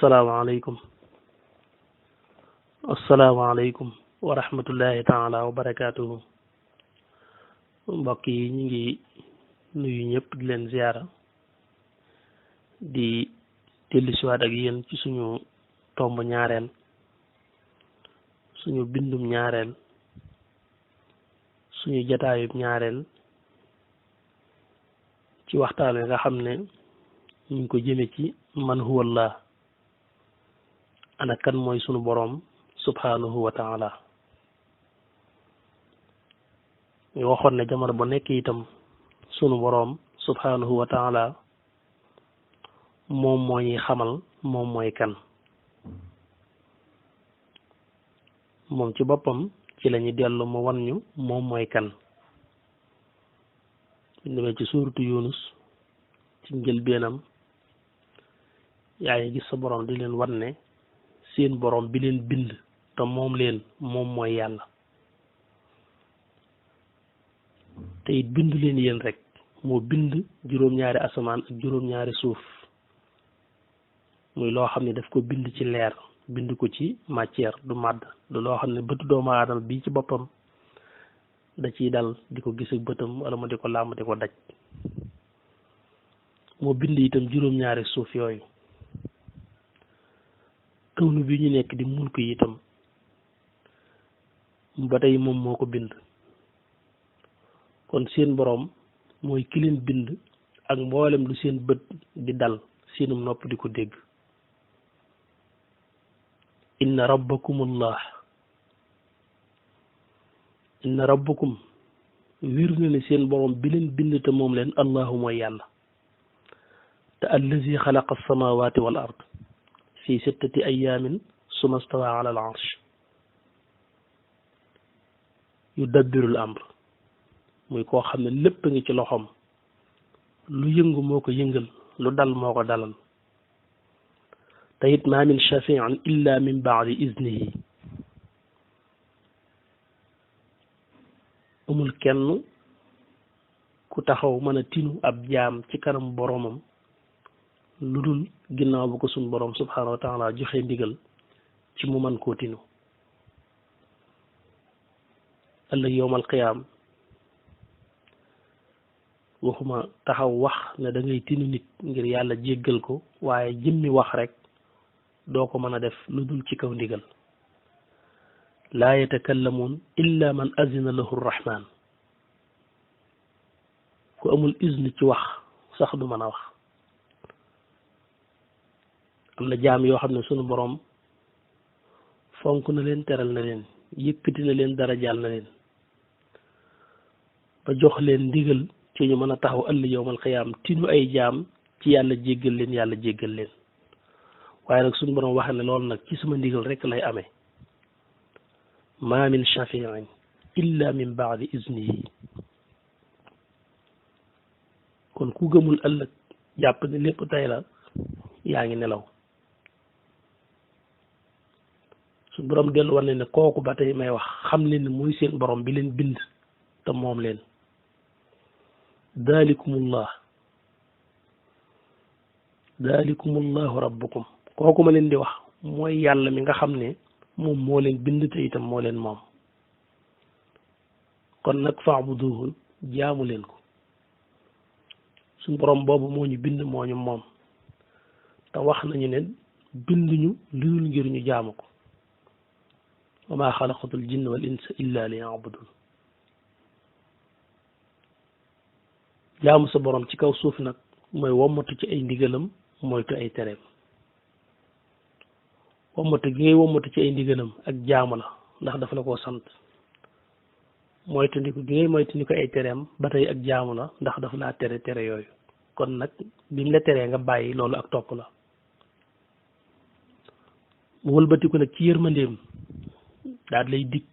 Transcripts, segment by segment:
asalaamaaleykum asalaamaaleykum wa rahmatullahi taala wa barakaatuhu mbokk yi ñu ngi nuyu ñëpp di leen ziara di dellusiwaat ak yéen ci suñu tomb ñaareel suñu bindum ñaareel suñu jataayub ñaareel ci waxtaan wi nga xam ne ñu ngi ko jëme ci man huwallah ana kan mooy sunu boroom subhanahu wa taala ñu waxoon ne jamono bu nekk itam sunu boroom subhanahu wa taala moom moo ñuy xamal moom mooy kan moom ci boppam ci lañuy dellu mu wan ñu moom mooy kan ñu demee ci suuratu Yunus ci njëlbeenam yaa ngi gis sa boroom di leen wan ne seen boroom bi leen bind te moom leen moom mooy yàlla te it bindu leen yéen rek moo bind juróom-ñaari asamaan ak juróom-ñaari suuf muy loo xam ne daf ko bind ci leer bind ko ci matière du màdd du loo xam ne bëtu doomu aadama bii ci boppam da ciy dal di ko gis ak bëtam wala mu di ko làmb di ko daj moo bind itam juróom-ñaari suuf yooyu kawnu bi ñu nekk di mulk yi itam ba tey moom moo ko bind kon seen boroom mooy ki leen bind ak mboolem lu seen bët di dal seenum nopp di ko dégg inna rabbakumullah inna rabbakum wir na ne seen boroom bi leen bind te moom leen allahu mooy yàlla te allazi xalaqa alsamawati wal ard fi sittati ayaamin summa stawa ala al arsh yudabbirul amr muy koo xam ne lépp ngi ci loxoom lu yëngu moo ko yëngal lu dal moo ko dalal te it ma min shafiin illa min baadi iznihi amul kenn ku taxaw mën a tinu ab jaam ci kanam boromam lu dul ginnaaw bu ko suñ borom subhanahu wa taala joxe ndigal ci mu man koo tinu ëllëg yowmal qiyaam waxuma taxaw wax ne da ngay tinu nit ngir yàlla jéggal ko waaye jëmmi wax rek doo ko mën a def lu dul ci kaw ndigal laa yatakallamuun illa man azina lahu rrahman ku amul izn ci wax sax du mën a wax am na jaam yoo xam ne sunu boroom fonk na leen teral na leen yëkkati na leen darajaal na leen ba jox leen ndigal ci ñu mën a taxaw ëllëg yowmal qiyaam tinu ay jaam ci yàlla jéggal leen yàlla jéggal leen waaye nag sunu boroom waxe ne loolu nag ci sama ndigal rek lay amee ma min shafiin illa min baadi iznihi kon ku gëmul ëllëg jàpp ne lépp tey la yaa ngi nelaw su borom dellu war ne kooku ba tey may wax xam leen ne muy seen borom bi leen bind te moom leen dalikumullahu rabbukum kooku ma leen di wax mooy yàlla mi nga xam ne moom moo leen bind te itam moo leen moom kon nag fa'buduhu jaamu leen ko suñ borom boobu moo ñu bind moo ñu moom te wax nañu ne binduñu lu dul ngir ñu jaamu ko wa maa xalaqatul jinna wal insa illa liya'budun jaamu sa borom ci kaw suuf nag mooy wommatu ci ay ndigalam moytu ay tereem wommatu gi ngay wommatu ci ay ndigalam ak jaamu la ndax dafa la koo sant moytu ndiku gi ngay moytu ni ko ay tereem ba tey ak jaamu la ndax dafa laa tere yooyu kon nag bi mu la teree nga bàyyi loolu ak topp la mu wëlbatiku nag ci yërmandeem daal lay dig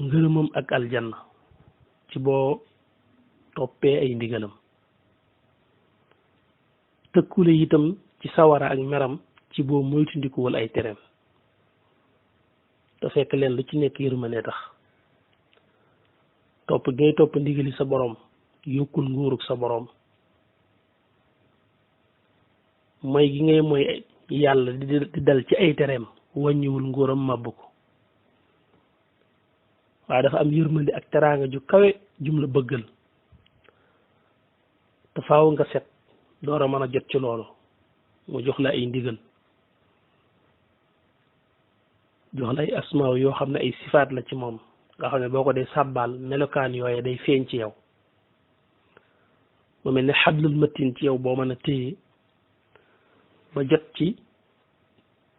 ngërëmam ak aljanna ci boo toppee ay ndigalam tëkkule itam ci sawara ak meram ci boo moytu ndikuwal ay tereem te fekk leen lu ci nekk yërmande tax topp ngay topp ndigali sa borom yokkul nguurug sa borom mooy gi ngay mooy yàlla di dal ci ay tereem wàññiwul nguuram màbb ko waaye dafa am yërmandi ak teraanga ju kawe jum la bëggal te faaw nga set door a mën a jot ci loolu mu jox la ay ndigal jox la ay asmaaw yoo xam ne ay sifaat la ci moom nga xam ne boo ko dee sàbbaal melokaan yooye day feeñ ci yow mu mel ne xablul matin ci yow boo mën a téye ba jot ci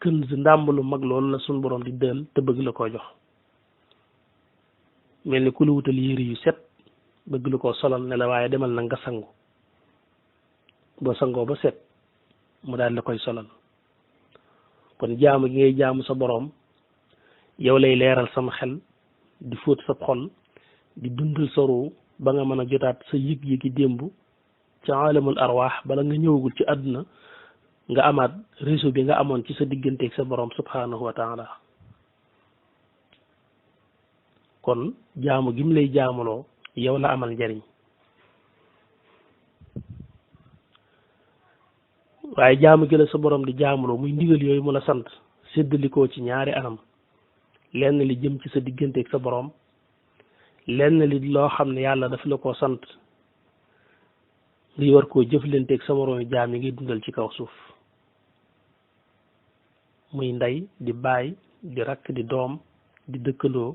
kënz ndàmb lu mag loolu la suñ borom di dël te bëgg la koo jox mel ni ku la wutal yére yu set bëgg la koo solal ne la waaye demal na nga sangu boo sangoo ba set mu daal la koy solal kon jaamu gi ngay jaamu sa borom yow lay leeral sama xel di fóot sa xol di dundal sa ruu ba nga mën a jotaat sa yëg-yëgi démb ci alamul arwaax bala nga ñëwagul ci àdduna nga amaat réseau bi nga amoon ci sa digganteeg sa borom subhanahu wa taala kon jaamu gi mu lay jaamuloo yow la amal njariñ waaye jaamu gi la sa borom di jaamuloo muy ndigal yooyu mu la sant séddalikoo ci ñaari anam lenn li jëm ci sa digganteeg sa borom lenn li loo xam ne yàlla daf la koo sant ngi war koo jëflanteeg sa moroomi jaam yi ngay dundal ci kaw suuf muy ndey di baay di rakk di doom di dëkkandoo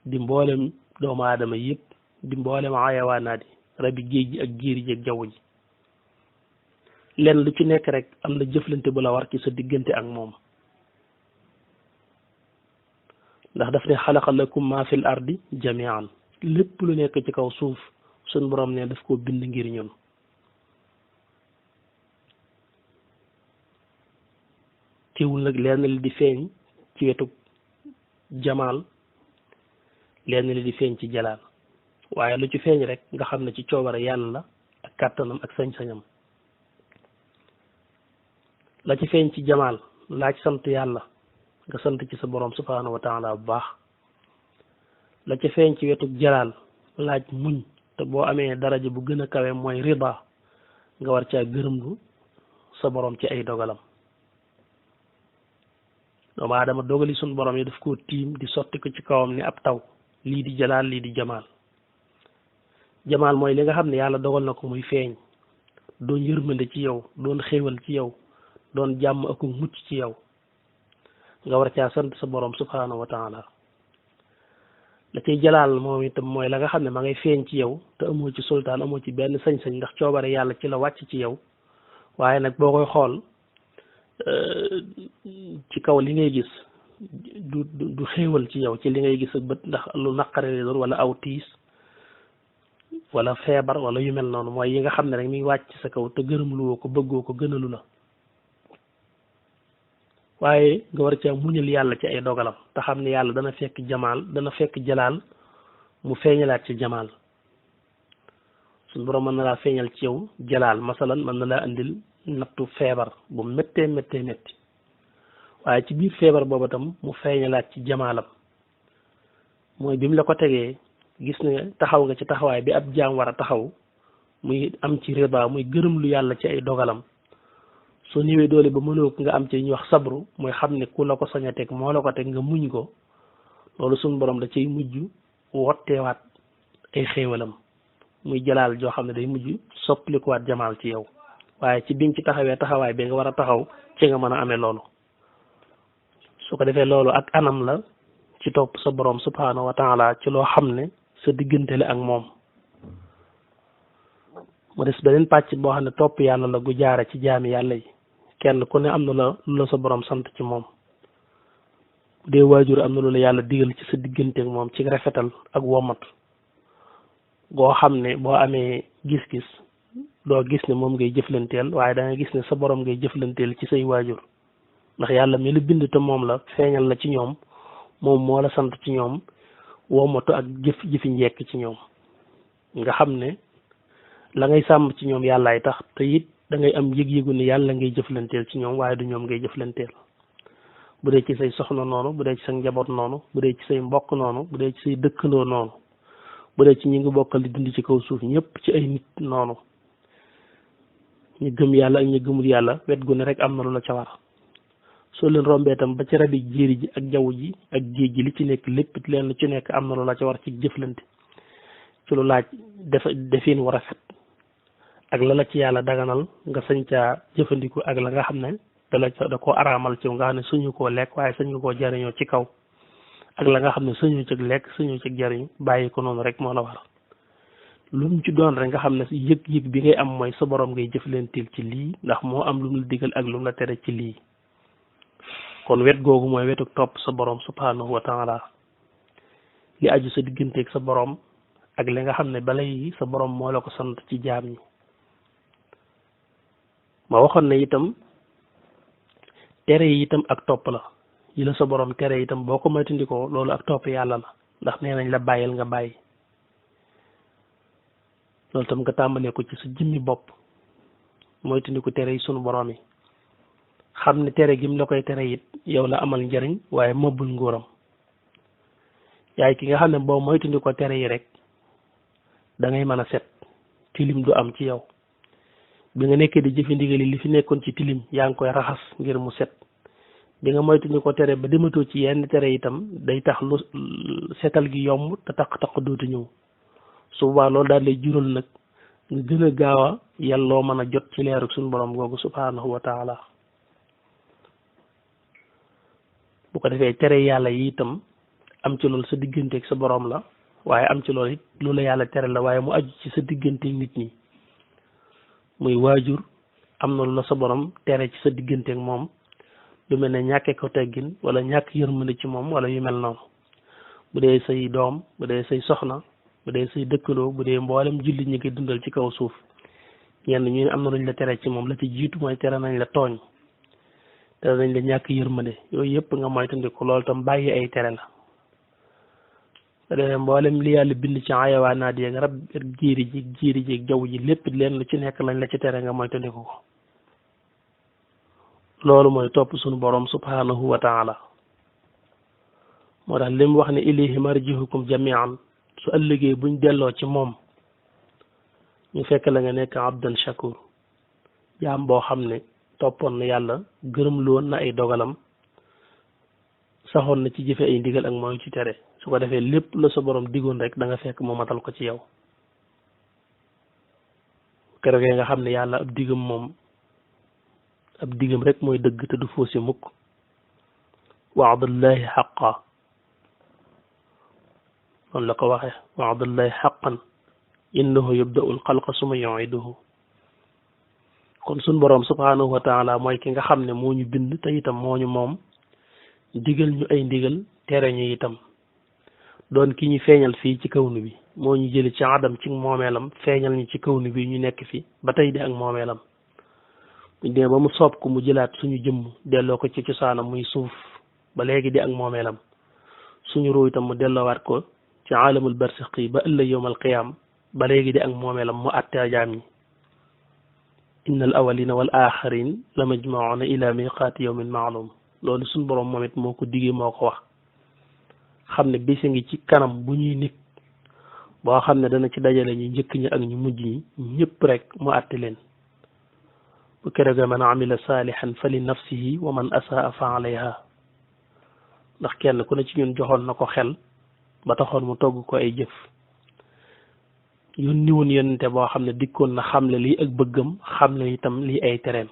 di mboolem doomu aadama yëpp di mboolem ayawaanaat yi rabi géej gi ak jiiri ji ak jaww ji lenn lu ci nekk rek am na jëflante bu la war ci sa diggante ak moom ndax daf ne xalaqa lakum ma fil ardi jamian lépp lu nekk ci kaw suuf suñ borom ne daf koo bind ngir ñun teewul nag lenn li di feeñ ci wetu jamaal lenn li di feeñ ci jalaal waaye lu ci feeñ rek nga xam ne ci coobare yàlla la ak kàttanam ak sañ-sañam la ci feeñ ci jamaal laaj sant yàlla nga sant ci sa borom subhanahu wa taala bu baax la ca feeñ ci wetu jalaal laaj muñ te boo amee daraja bu gën a kawe mooy rida nga war caa gërëmlu sa borom ci ay dogalam doomu aadama dogali suñ borom yi daf koo tiim di sotti ko ci kawam ni ab taw lii di jalaal lii di jamaal jamaal mooy li nga xam ne yàlla dogal na ko muy feeñ doon yërmande ci yow doon xéewal ci yow doon jàmm ak mucc ci yow nga war caa sant sa borom subhanahu wa taala la cay jalaal moom itam mooy la nga xam ne ma ngay feeñ ci yow te amoo ci sultaan amoo ci benn sañ-sañ ndax coobare yàlla ci la wàcc ci yow waaye nag boo koy xool ci kaw li ngay gis du xéewal ci yow ci li ngay gis ak bët ndax lu naqare lay doon wala aw tiis wala feebar wala yu mel noonu mooy yi nga xam ne rek mi ngi wàcc sa kaw te gërëm luwoo ko bëggoo ko gënalu la waaye nga war caa muñal yàlla ci ay dogalam te xam ne yàlla dana fekk jamaal dana fekk jalaal mu feeñalaat ci jamaal suñu borom mën na laa feeñal ci yow jalaal masalan mën na laa andil nattu feebar bu méttee métti waaye ci biir feebar booba tam mu feeñalaat ci jamaalam mooy bi mu la ko tegee gis ne taxaw nga ci taxawaay bi ab jaam war a taxaw muy am ci riba muy gërëm lu yàlla ci ay dogalam soo néewee doole ba mënoo nga am ci ñuy wax sabru mooy xam ne ku la ko sañ a teg moo la ko teg nga muñ ko loolu suñu borom da cay mujj wotteewaat ay xéewalam muy jalaal joo xam ne day mujj soppalikuwaat jamaal ci yow waaye ci biñ ci taxawee taxawaay bi nga war a taxaw ci nga mën a amee loolu su ko defee loolu ak anam la ci topp sa borom subhanahu wa taala ci loo xam ne sa diggante la ak moom mu des beneen pàcc boo xam ne topp yàlla la gu jaare ci jaami yàlla yi kenn ku ne am na la lu la sa borom sant ci moom bu dee waajur am na lu la yàlla digal ci sa diggante ak moom ci rafetal ak womat goo xam ne boo amee gis-gis doo gis ne moom ngay jëflanteel waaye da nga gis ne sa borom ngay jëflanteel ci say waajur ndax yàlla mi la bind te moom la feeñal la ci ñoom moom moo la sant ci ñoom womatu ak jëfi njekk ci ñoom nga xam ne la ngay sàmm ci ñoom yàllaay tax te it da ngay am yëg-yëgu ne yàlla ngay jëflanteel ci ñoom waaye du ñoom ngay jëflanteel bu dee ci say soxna noonu bu dee ci sa njaboot noonu bu dee ci say mbokk noonu bu dee ci say dëkkandoo noonu bu dee ci ñi ngi bokkal di dund ci kaw suuf ñëpp ci ay nit noonu ñu gëm yàlla ak ñu gëmul yàlla wet gu ne rek am na lu la ca war soo leen rombee tam ba ci rabi jéeri ji ak jaww ji ak géej gi li ci nekk lépp leen lu ci nekk am na lu la ca war ci jëflante ci lu laaj defin war a rafet ak la la ci yàlla daganal nga sañ caa jëfandiku ak la nga xam ne da koo araamal ci nga xam ne suñu koo lekk waaye sañu koo jariñoo ci kaw ak la nga xam ne suñu ci lekk suñu ci jariñ bàyyi ko noonu rek moo la war lu mu ci doon rek nga xam ne yëg-yëg bi ngay am mooy sa borom ngay jëflanteel ci lii ndax moo am lu mu la digal ak lu mu la tere ci lii kon wet googu mooy wetu topp sa borom subhanahu wa taala li aju sa digganteeg sa borom ak li nga xam ne balay sa borom moo la ko sant ci jaam ñi ma waxoon ne itam tere yi itam ak topp la yi la sa borom tere itam boo ko moytandikoo loolu ak topp yàlla la ndax nee nañ la bàyyil nga bàyyi loolu tam nga tàmbalee ko ci sa jëmmi bopp moytandiku tere yi sunu borom yi xam ne tere gim la koy tere it yow la amal njariñ waaye mëbbul nguuram yaay ki nga xam ne boo moytandikoo tere yi rek da ngay mën a set tilim du am ci yow bi nga nekkee di jëfi ndigali li fi nekkoon ci tilim yaa ngi koy raxas ngir mu set bi nga moytandikoo tere ba dematoo ci yenn tere itam day tax lu setal gi yomb te taq-taq dootu ñëw su boobaa loolu daal lay jural nag nga gën a gaaw a yàlloo mën a jot ci leeru suñu borom googu subhanahu wa taala bu ko defee tere yàlla yi itam am ci loolu sa digganteeg sa borom la waaye am ci loolu it loolu yàlla tere la waaye mu aju ci sa digganteeg nit ñi muy waajur am na lu la sa borom tere ci sa digganteeg moom lu mel ne ñàkkee ko teggin wala ñàkk yërmande ci moom wala yu mel noonu bu dee say doom bu dee say soxna bu dee say dëkkaloo bu dee mboolem jullit ñi koy dundal ci kaw suuf ñenn ñu am na luñ la tere ci moom la ci jiitu mooy tere nañ la tooñ tere nañ la ñàkk yërmande yooyu yëpp nga moytandiku loolu tam bàyyi ay tere la te dee mboolem li yàlla bind ci ayawaanaat yeeg rab jiiri ji jaww ji lépp leen lu ci nekk lañ la ci tere nga moytandiku ko loolu mooy topp suñu borom subhanahu wa taala moo tax li mu wax ne ilayhi marjihukum jamian su ëllëgee buñ delloo ci moom ñu fekk la nga nekk abdan shakur jaam boo xam ne toppoon na yàlla gërëm loon na ay dogalam saxoon na ci jëfe ay ndigal ak mooy ci tere su ko defee lépp la sa borom digoon rek da nga fekk mu matal ko ci yow keroog nga xam ne yàlla ab digam rek mooy dëgg te du faussé mukk wa'dallahi haqqan noonu la ko waxee wa'dallahi haqqan innahu yabda'ul xalqa summa yu'iduhu kon suñ boroom subhanahu wa taala mooy ki nga xam ne moo ñu bind te itam moo ñu moom digal ñu ay ndigal tere ñu itam doon ki ñu feeñal fii ci kawnu bi moo ñu jëli ci adam ci moomeelam feeñal ñu ci kawnu bi ñu nekk fi ba tey di ak moomeelam buñ dee ba mu soob ko mu jëlaat suñu jëmm delloo ko ci cosaanam muy suuf ba léegi di ak moomeelam suñu ruu itam mu delloowaat ko ci aalamul barsaqi ba ëllëg yawmal qiyaam ba léegi di ak moomeelam mu àttee jaam ñi inna al awalina wal axirin la majmauna ila miqaati yawmin maalum loolu suñu borom moom it moo ko digee moo ko wax xam ne bés ngi ci kanam bu ñuy nit boo xam ne dana ci dajale ñu njëkk ñi ak ñu mujj ñi ñëpp rek mu àtte leen bu keroog man amila saalihan fa li nafsihi wa man asaa fa alayha ndax kenn ku ne ci ñun joxoon na ko xel ba taxoon mu togg ko ay jëf yónni woon yonente boo xam ne dikkoon na xamle lii ak bëggam xamle itam lii ay tereem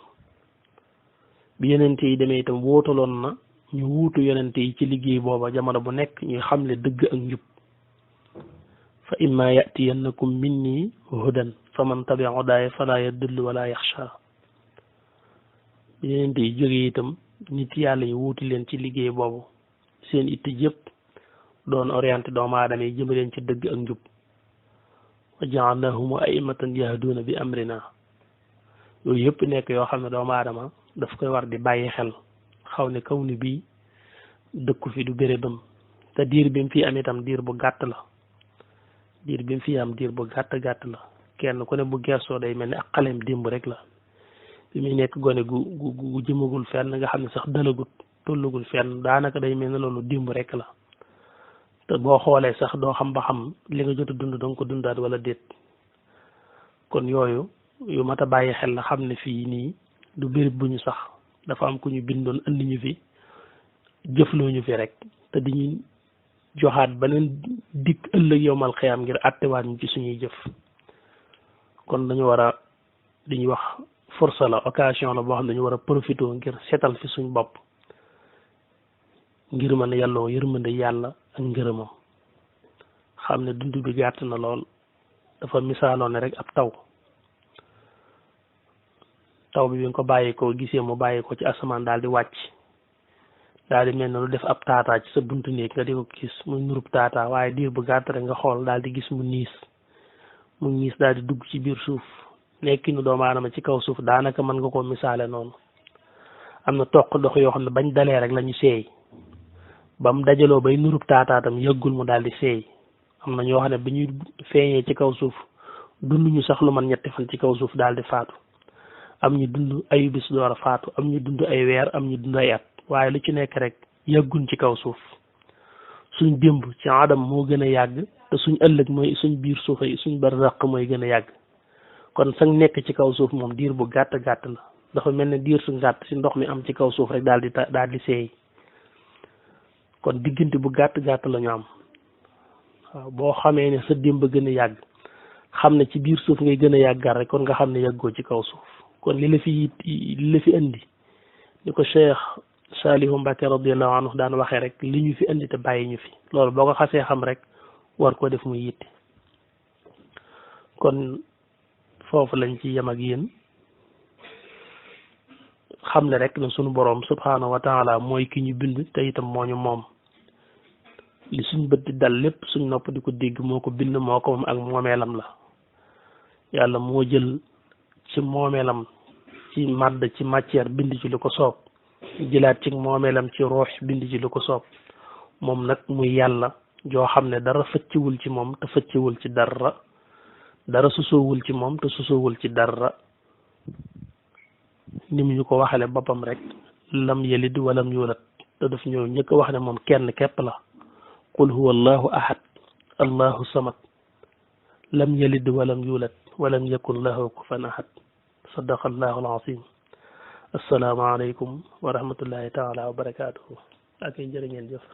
bi yonente yi demee itam wóotaloon na ñu wuutu yonente yi ci liggéey booba jamono bu nekk ñuy xamle dëgg ak njub fa imma yatiyannakum minni hudan fa man tabia hudaaya fala yadillu wala yaxsha bi yonente yi jógee itam nit yàlla yi wuuti leen ci liggéey boobu seen itti yëpp doon orienté doomu aadama yi jëme leen ci dëgg ak njub wa ja'alnahum a'immatan yahduuna bi amrina yooyu yëpp nekk yoo xam ne doomu aadama daf koy war di bàyyi xel xaw ne kaw ni bii dëkku fi du bérébam te diir bi mu fi am itam diir bu gàtt la diir bi mu fi am diir bu gàtt la kenn ku ne bu gersoo day mel ni ak xaleem démb rek la bi muy nekk gone gu jëmagul fenn nga xam ne sax dalagut tollagul fenn daanaka day mel ne loolu démb rek la te boo xoolee sax doo xam ba xam li nga jot a dund danga ko dundaat wala déet kon yooyu yu mat a bàyyi xel la xam ne fii nii du béréb bu ñu sax dafa am ku ñu bindoon andi ñu fi jëfloo ñu fi rek te di ñu joxaat beneen dikk ëllëg yowmal xiyaam ngir attewaat ñu ci suñuy jëf kon dañu war a li ñuy wax force la occasion la boo xam ne dañu war a profité ngir seetal fi suñ bopp ngir mën a yàlloo yërmande yàlla ak ngërëmam xam ne dund bi gàtt na lool dafa misaaloo ne rek ab taw bi nga ko bàyyi ko gisee mu bàyyi ko ci asamaan daal di wàcc daal di mel ne lu def ab taataa ci sa buntu néeg nga di ko gis muy nurub taataa waaye diir bu gàtt rek nga xool daal di gis mu niis daal di dugg ci biir suuf nekkinu doomu aadama ci kaw suuf daanaka mën nga ko misaale noonu am na toq dox yoo xam ne bañ dalee rek la ñu seey ba mu dajaloo bay nurub taataa tam yëggul mu daal di seey am na ñoo xam ne bi ñuy feeñee ci kaw suuf dunduñu sax lu man ñetti fan ci kaw suuf daal di faatu am ñu dund ayu bis door a faatu am ñu dund ay weer am ñu dund ay at waaye lu ci nekk rek yàgguñ ci kaw suuf suñ démb ci adam moo gën a yàgg te suñ ëllëg mooy suñ biir suufa yi suñ barzaq mooy gën a yàgg kon sax nekk ci kaw suuf moom diir bu gàtt gàtt la dafa mel ne diir su gàtt si ndox mi am ci kaw suuf rek daal di seey kon diggante bu gàtt gàtt la ñu am waaw boo xamee ne sa démb gën a yàgg xam ne ci biir suuf ngay gën a yàggal rek kon nga xam ne yàggoo ci kaw suuf kon li la fi indi ni ko Cheikh Salihu Mbacke radiyallahu anhu daan waxee rek li ñu fi indi te bàyyi ñu fi loolu boo ko xasee xam rek war koo def muy yitte kon foofu lañ ci yem ak yéen xam ne rek ne sunu boroom subhaanahu wa taala mooy ki ñu bind te itam moo ñu moom li suñ bët di dal lépp suñ nopp di ko dégg moo ko bind moo ko moom ak moomeelam la yàlla moo jël ci moomeelam ci màdd ci matière bind ci lu ko soob jëlaat ci moomeelam ci ruux bind ci lu ko soob moom nag muy yàlla joo xam ne dara fëccewul ci moom te fëccewul ci dara susoowul ci moom te susoowul ci dara ni mu ñu ko waxale boppam rek lam yalid walam yulat te daf ñëw ñëkk a wax ne moom kenn képp la qul huwa allahu ahad allahu samad lam yalid walam yulat walam yakun lahu kufan ahad sadaqa allahu alazim assalaamu aleykum wa rahmatullahi taala wa barakatuhu ak jërë ngeen jëf